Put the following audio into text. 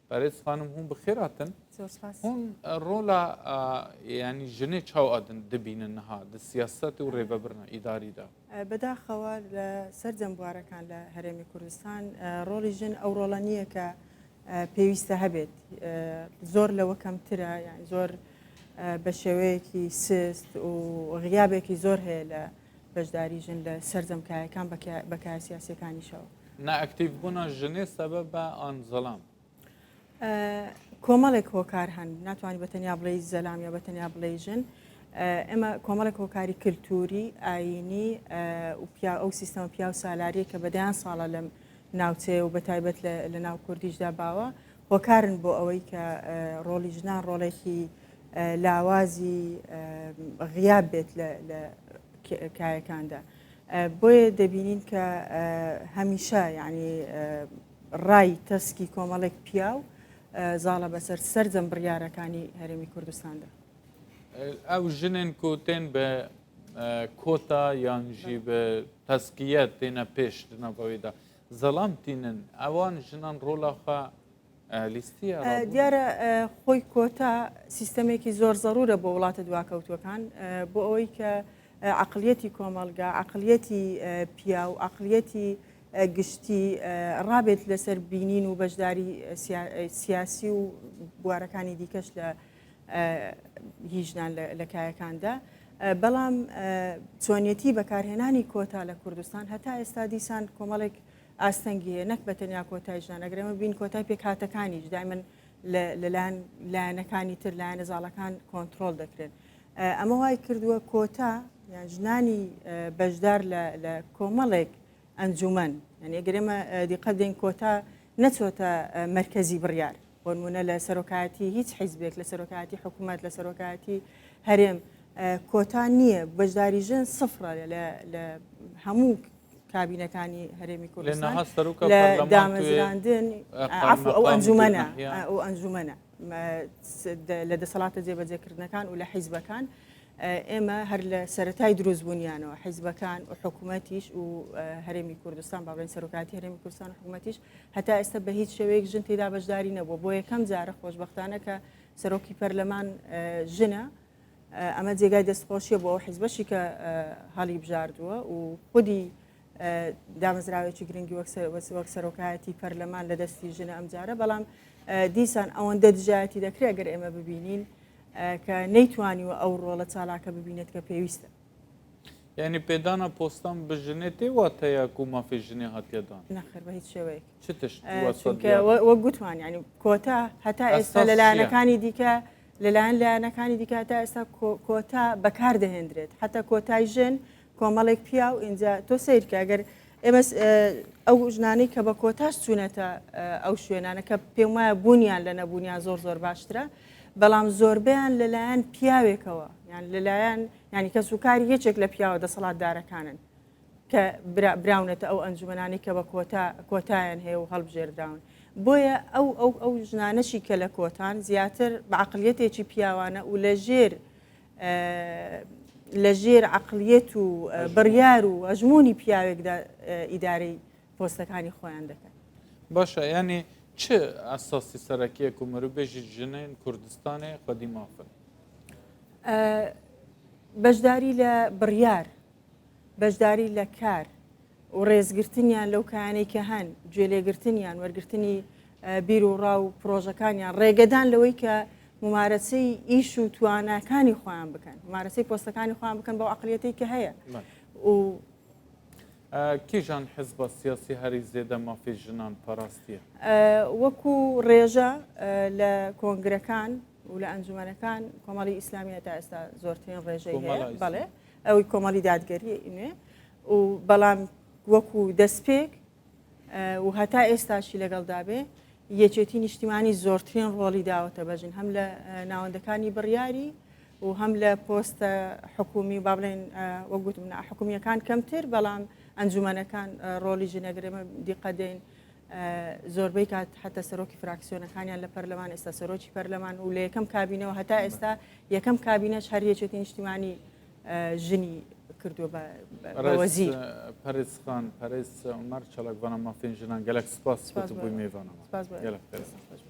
پەرێز خانم هوون بخێر هاتن. زۆر سپاس. هوون ڕۆلا یانی ژنێ چاو ئەدن دبینن نها د سیاسەت و ڕێڤەبرنا ئیداریدا؟ بەداخەوە لە سەرجەم بوارەکان لە هەرێمی کوردستان ڕۆڵی ژن ئەو ڕۆڵە نییە کە پێویستە هەبێت زۆر لەوە کەمترە یان زۆر بە شێوەیەکی سست و غیابێکی زۆر هەیە لە بەشداری ژن لە سەرجەم کایەکان بە کایە سیاسیەکانیشەوە. نائەکتیڤ بوونا ژنێ سەبەبە ئان زەلام؟ کۆمەڵێک هۆکار هەن ناتوانانی بە تەنیا بڵێی زەلام یا بە تەنیا بڵێی ژن ئێمە کۆمەڵێک هۆکاری کللتوری ئاینی و پیا ئەو سیستەمە پیاو سالاریە کە بەدەیان ساڵە لەم ناوچەیە و بە تایبەت لە ناو کوردیشدا باوە هۆکارن بۆ ئەوەی کە ڕۆڵی ژنان ڕۆڵێکی لاوازی غیاب بێت لە کایەکاندا. بۆیە دەبینین کە هەمیشە یعنی ڕای تەسکی کۆمەڵێک پیاو زاڵە بەسەر سەرجەم بڕیارەکانی هەرێمی کوردستاندا. ئەو ژنێن کو تێن بە کۆتا یان ژی بە تەسکیە تێنە پێش دناڤەوێدا زەڵام تینن ئەوان ژنان ڕۆلا خە لیستیە دیارە خۆی کۆتا سیستەمێکی زۆر زەرورە بۆ وڵاتە دواکەوتوەکان بۆ ئەوەی کە عەقڵیەتی کۆمەڵگا، عەقڵیەتی پیاو، عەقڵیەتی گشتی ڕابێت لەسەر بینین و بەشداری سیاسی و بوارەکانی دیکەش لە هی ژنان لە کایەکاندا. بەڵام چۆنیەتی بەکارهێنانی کۆتا لە کوردستان هەتا ئێستا دیسان کۆمەڵێک ئاستەنگی هەیە نەک بە تەنیا کۆتای ژنان ئەگەر ئێمە بین کۆتای پێکهاتەکانیش دایمەن لەلایەن لایەنەکانی تر لایەنە زاڵەکان کۆنترۆڵ دەکرێن. ئەمە وای کردووە کۆتا یان ژنانی بەشدار لە کۆمەڵێک ئەنجومەن یعنی ئەگەر ئێمە دیقەت دەین کۆتا نەچۆتە مەرکەزی بڕیار بۆ نمونە لە سەرۆکایەتی هیچ حیزبێک لە سەرۆکایەتی حکوومەت لە سەرۆکایەتی هەرێم کۆتا نییە بەشداری ژن سفرە لە هەموو کابینەکانی هەرێمی کوردستان لە دامەزراندن عفو ئەو ئەنجومەنە ئەو ئەنجومەنە لە دەسەڵاتە جێبەجێکردنەکان و لە حیزبەکان ئێمە هەر لە سەتای دروستبوونیانەوە حیزبەکان و حکوومەتیش و هەرێمی کوردستان باڵێن سەرۆکاتی هەرێمی کوردستان و حکوومەتیش هەتا ئێستا بە هیچ شێوەیەک ژن تێدا بەشداری نەبووە بۆ یەکەم جارە خۆشببختانە کە سەرۆکی پەرلەمان ژنە ئەمە جێگای دەستخۆشیە بۆ ئەو حیزبەشی کە هەڵی بژاردووە و خودی دامەزراوێکی گرنگی وەک سەرۆکایەتی پەرلەمان لە دەستی ژنە ئەمجارە بەڵام دیسان ئەوەندە دژایەتی دەکرێت گەر ئێمە ببینین کە نەیتوانیوە ئەو ڕۆڵە چالاکە ببینێت کە پێویستە. یعنی پێدانە پۆستان بە ژنێ تێ واتەیە کو مافی ژنێ هاتیە دان؟ نەخێر بە هیچ شێوەیەک. چ تشت چونکە وەک گوتمان یعنی کۆتا هەتا ئێستا لە لایەنەکانی دیکە لەلایەن لایەنەکانی دیکە هەتا ئێستا کۆتا بەکار دەهێندرێت حتا کۆتای ژن کۆمەڵێک پیاو ئینجا تۆ سەیرکە ئەگەر ئێمە ئەو ژنانەی کە بە کۆتاش چوونەتە ئەو شوێنانە کە پێم وایە بوونیان لە نەبوونیان زۆر زۆر باشترە بەڵام زۆربەیان لەلایەن پیاوێکەوە یان لەلایەن ینی کەس و کاری یەکێک لە پیاوە دەسەڵاتدارەکانن کە براونەتە ئەو ئەنجومەنانەی کە بە کۆتا کۆتایان هەیە و هەڵبژێردراون بۆیە ئەو ئەو ئەو ژنانەشی کە لە کۆتان زیاتر بە عقلیەتێکی پیاوانە و لە ژێر لە ژێر عەقڵیەت و بڕیار و ئەژموونی پیاوێکدا ئیدارەی پۆستەکانی خۆیان دەکەن. باشە یانی چ ئەساسی سەرەکیە کو مرۆ بێژی ژنێن کوردستانێ خودی مافن؟ بەشداری لە بڕیار، بەشداری لە کار و ڕێزگرتنیان لەو کایانەی کە هەن، گوێلێگرتنیان، وەرگرتنی بیر و ڕا و پرۆژەکانیان، ڕێگەدان لەوەی کە ممارەسەی ئیش و تواناکانی خۆیان بکەن، ممارەسەی پۆستەکانی خۆیان بکەن بەو عەقڵیەتەی کە هەیە و کیژان حزبە سیاسی هەری زێدە مافی ژنان پاراستیە؟ وەکو ڕێژە لە کۆنگرەکان و لە ئەنجومەنەکان کۆمەڵی ئیسلامیە تا ئێستا زۆرترین ڕێژەی هەیە، بەڵێ ئەوی کۆمەڵی دادگەری نوێ و بەڵام وەکو دەستپێک و هەتا ئێستاشی لەگەڵدا بێ یەکێتی نیشتیمانی زۆرترین ڕۆڵی داوەتە بەژن هەم لە ناوەندەکانی بڕیاری و هەم لە پۆستە حکومی و با بڵێن وەک گوتم حکومیەکان کەمتر بەڵام ئەنجومەنەکان ڕۆڵی ژنەگرێمە دیقەدەین زۆربەی کات حتا سەرۆکی فراکسیۆنەکانیان لە پەرلەمان ئێستا سەرۆکی پەرلەمان و لە یەکەم کابینەوە هەتا ئێستا یەکەم کابینەش هەر یەکێتی نیشتیمانی ژنی کردووە بە وەزیر. پەرێز خان، پەرێز عومەر چالاکڤانا مافێن ژنان گەلەک سپاس بۆ تو بووی مێڤانەمان. سپاس بۆ گەلەک پەرێز. سپاس.